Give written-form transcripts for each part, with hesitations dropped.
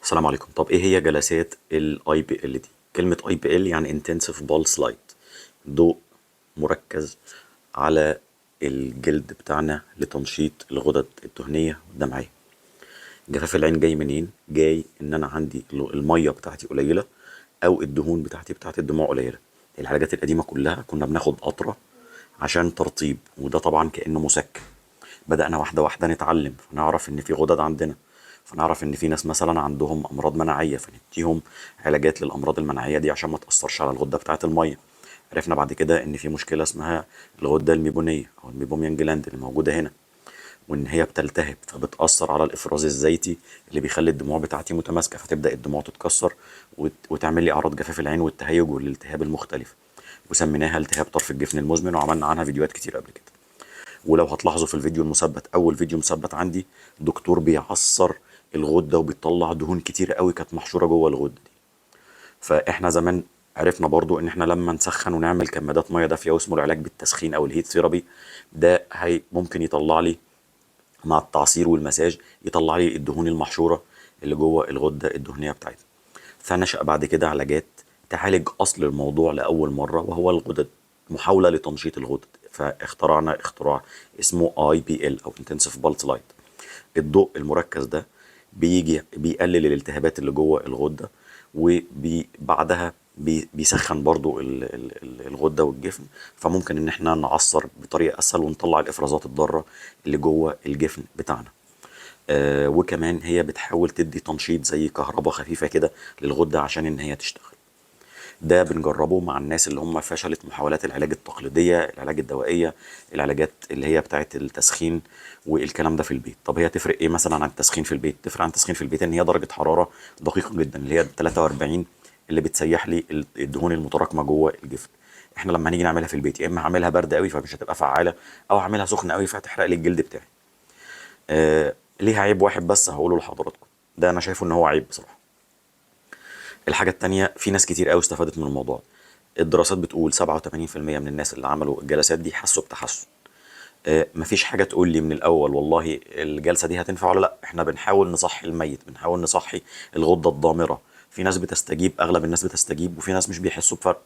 السلام عليكم. طب ايه هي جلسات ال IPL دي؟ كلمة IPL يعني Intensive Pulse Light، ضوء مركز على الجلد بتاعنا لتنشيط الغدد الدهنية والدمعية. جفاف العين جاي منين؟ جاي ان انا عندي المية بتاعتي قليلة او الدهون بتاعتي بتاعت الدموع قليلة. العلاجات القديمة كلها كنا بناخد قطرة عشان ترطيب، وده طبعا كأنه مسكن. بدأنا واحدة واحدة نتعلم، فنعرف ان في غدد عندنا، فنعرف ان في ناس مثلا عندهم امراض مناعية، فنديهم علاجات للامراض المناعية دي عشان ما تأثرش على الغدة بتاعة المية. عرفنا بعد كده ان في مشكلة اسمها الغدة الميبونية او ال meibomian gland اللي موجودة هنا، وان هي بتلتهب فبتأثر على الافراز الزيتي اللي بيخلي الدموع بتاعتي متماسكة، فتبدأ الدموع تتكسر وتعمل لي اعراض جفاف العين والتهيج والالتهاب المختلف، وسميناها التهاب طرف الجفن المزمن، وعملنا عنها فيديوهات كتير قبل كده. ولو هتلاحظوا في الفيديو المثبت، اول فيديو مثبت عندي، دكتور بيعصر الغدة وبيطلع دهون كتير قوي كانت محشوره جوه الغدة دي. فاحنا زمان عرفنا برضو ان احنا لما نسخن ونعمل كمادات مية دافيه، واسمه العلاج بالتسخين او ال heat therapy، ده هي ممكن يطلع لي مع التعصير والمساج يطلع لي الدهون المحشوره اللي جوه الغدة الدهنية بتاعتنا. فنشأ بعد كده علاجات تعالج اصل الموضوع لاول مرة، وهو الغدد، محاولة لتنشيط الغدد. فاخترعنا اختراع اسمه IPL او intensive pulse light. الضوء المركز ده بيجي بيقلل الالتهابات اللي جوه الغدة، وبعدها بيسخن برضو الغدة والجفن، فممكن ان احنا نعصر بطريقة اسهل ونطلع الافرازات الضارة اللي جوه الجفن بتاعنا. وكمان هي بتحاول تدي تنشيط زي كهرباء خفيفة كده للغدة عشان ان هي تشتغل. ده بنجربه مع الناس اللي هم فشلت محاولات العلاج التقليدية، العلاج الدوائية، العلاجات اللي هي بتاعت التسخين والكلام ده في البيت. طب هي تفرق ايه مثلا عن التسخين في البيت؟ تفرق عن التسخين في البيت ان هي درجة حرارة دقيقة جدا اللي هي 43 اللي بتسيح لي الدهون المتراكمة جوه الجفن. احنا لما هنيجي نعملها في البيت يا اما هعملها باردة قوي فمش هتبقى فعالة، او هعملها سخنة قوي فهتحرق لي الجلد بتاعي. ليها عيب واحد بس هقوله لحضراتكم، ده انا شايفه ان هو عيب بصراحة. الحاجة التانية، في ناس كتير قوي استفادت من الموضوع ده. الدراسات بتقول 87% من الناس اللي عملوا الجلسات دي حسوا بتحسن. مفيش حاجة تقول لي من الأول والله الجلسة دي هتنفع ولا لأ. احنا بنحاول نصحي الميت، بنحاول نصحي الغدة الضامرة. في ناس بتستجيب، أغلب الناس بتستجيب، وفي ناس مش بيحسوا بفرق.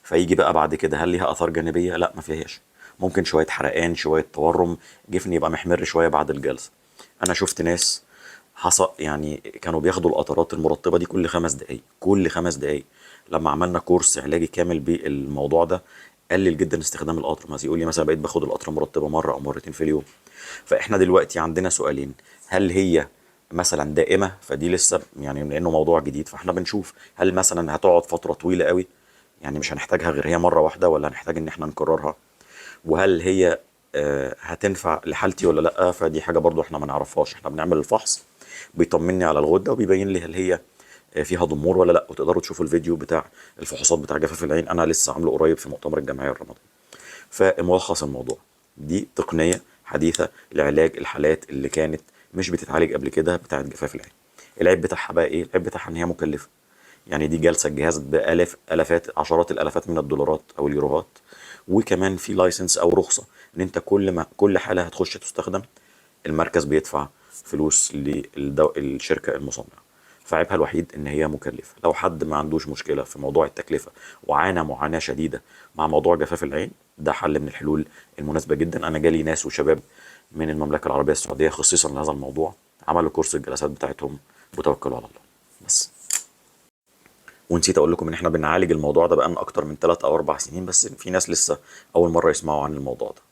فيجي بقى بعد كده هل ليها آثار جانبية؟ لا، ما فيهاش. ممكن شوية حرقان، شوية تورم، جفن يبقى محمر شوية بعد الجلسة. أنا شفت ناس حصل يعني كانوا بياخدوا القطرات المرطبة دي كل 5 دقايق، كل 5 دقايق. لما عملنا كورس علاجي كامل بالموضوع ده قلل جدا استخدام القطر. مثلا يقول لي مثلا بقيت باخد القطرة مرطبة مرة أو مرتين في اليوم. فإحنا دلوقتي عندنا سؤالين، هل هي مثلا دائمة؟ فدي لسه لأنه موضوع جديد، فإحنا بنشوف هل مثلا هتقعد فترة طويلة قوي، يعني مش هنحتاجها غير هي مرة واحدة، ولا هنحتاج إن إحنا نكررها، وهل هي هتنفع لحالتي ولا لأ. فدي حاجة برضو إحنا ما نعرفهاش. إحنا بنعمل الفحص بيطمني على الغدة وبيبين لي هل هي فيها ضمور ولا لأ. وتقدروا تشوفوا الفيديو بتاع الفحوصات بتاع جفاف العين، أنا لسه عامله قريب في مؤتمر الجمعية الرمضاني. فملخص الموضوع، دي تقنية حديثة لعلاج الحالات اللي كانت مش بتتعالج قبل كده بتاعت جفاف العين. العيب بتاعها بقى إيه؟ العيب بتاعها إن هي مكلفة. دي جلسة الجهاز بآلاف، آلافات، عشرات الآلافات من الدولارات أو اليوروهات، وكمان في license أو رخصة إن أنت كل حالة هتخش تستخدم المركز بيدفع فلوس للشركة المصنعة. فعيبها الوحيد إن هي مكلفة. لو حد ما عندوش مشكلة في موضوع التكلفة وعانى معاناة شديدة مع موضوع جفاف العين، ده حل من الحلول المناسبة جدا. أنا جالي ناس وشباب من المملكة العربية السعودية خصيصا لهذا الموضوع، عملوا كورس الجلسات بتاعتهم وتوكلوا على الله. بس ونسيت أقول لكم إن إحنا بنعالج الموضوع ده بقالنا أكتر من 3 أو 4 سنين، بس في ناس لسه أول مرة يسمعوا عن الموضوع ده.